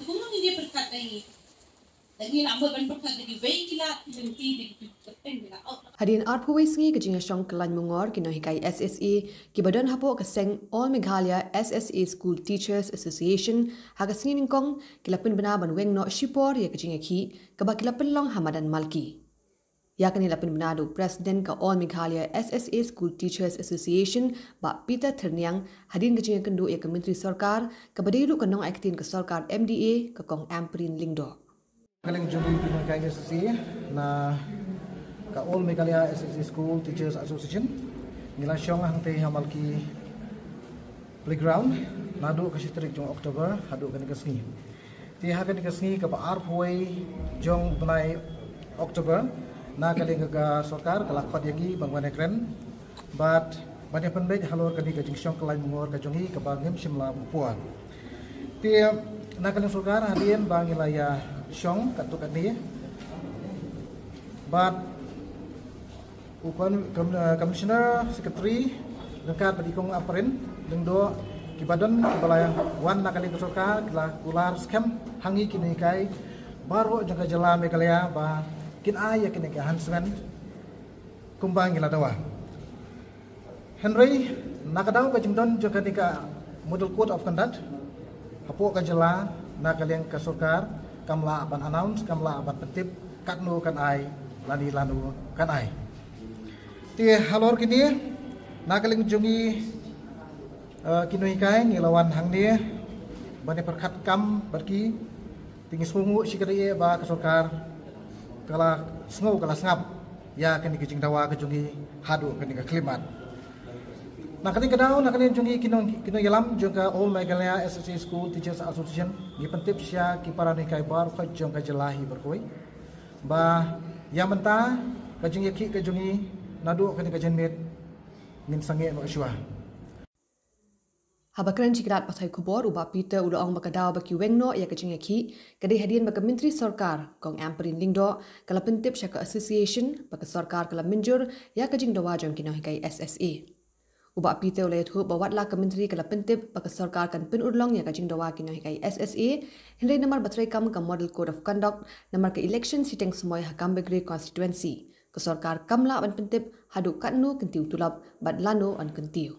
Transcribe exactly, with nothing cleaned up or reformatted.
Kumno ngin ïa pyrkhat da ngi? Da ngi la mut ban pyrkhat da kiwei ki lad ki lynti, da kitu kyrteng ki la out. Hadien arphew wei sngi ka jingïashong kyllaiñ mungor ki nonghikai S S A kiba don hapoh ka seng All Meghalaya S S A School Teachers Association ha ka sngi nyngkong ki la pynbna ban weng noh shipor ïa ka jingïakhih kaba ki la pynlong ha madan Malki. Ïa kane la pynbna da u President ka All Meghalaya S S A School Teachers Association, Bah Peter Thyrniang, hadien ka jingïakynduh ïa ka Myntri Sorkar kaba dei ruh ka nongai ktien ka sorkar M D A, ka Kong Ampareen Lyngdoh. Ka liang jong ngi ki nonghikai S S A na ka All Meghalaya S S A School Teachers Association, ngi la shong hangtei ha Malki Playground naduh ka shi tarik jong October haduh kane ka sngi. Te ha kane ka sngi kaba arphew wei jong u bnai October, na ka liang ka sorkar ka la khot ïa ngi ban wan ïakren bad ban ïa pynbeit halor kane ka jingshong kyllaiñ mungor ka jong ngi kaba ngim shym la buh por. Te na ka liang sorkar, hadien ba ngi la ïa shong katto katne bad u Con-, Com-, eh, Commissioner Secretary ryngkat bad i Kong Ampareen Lyngdoh, kiba don kiba la wan na ka liang ka sorkar, ki la kular skhem ha ngi ki nonghikai baroh jong ka jylla Meghalaya ba kin ai ïa kine ki enhancement kumba ngi la dawa. Hynrei na ka daw ka jingdon jong kane ka Model Code of Conduct hapoh ka jylla, na ka liang ka sorkar kam lah ban announce, kam lah ban pyntip katno kan ai lane lano kan ai. Te halor kine, na ka liang jong ngi, eh, ki nonghikai, ngi la wan hangne ban ïa pyrkhat kam bad ki. Te ngi sngewnguh shikatdei ba ka sorkar ka la sngew, ka la sngap ïa kane ka jingdawa ka jong ngi haduh kane ka khyllipmat. Na kane ka daw, na kane jong ngi ki nong, ki nongïalam jong ka All Meghalaya S S A School Teachers Association, ngi pyntip sha ki para nonghikai baroh jong ka jylla hi baroh kawei ba ïa mynta ka jingïakhih ka jong ngi naduh kane ka janmiet ngin sangeh noh shuwa. Haba kren sha ki lad pathai khubor, u Bah Peter u la ong ba ka daw ba ki weng noh ïa ka jingïakhih ka dei hadien ba ka Myntri Sorkar, Kong Ampareen Lyngdoh, ka la pyntip sha ka association ba ka sorkar ka la mynjur ïa ka jingdawa jong ki nonghikai S S A. U Bah Peter u la ïathuh ba wat la ka Myntri ka la pyntip ba ka sorkar kan pynurlong ïa ka jingdawa ki nonghikai S S A, hynrei namar ba treikam ka Model Code of Conduct namar ka election shiteng samoi ha Gambegre constituency, ka sorkar kam lah ban pyntip haduh katno kyntiew tulop bad lano yn kyntiew.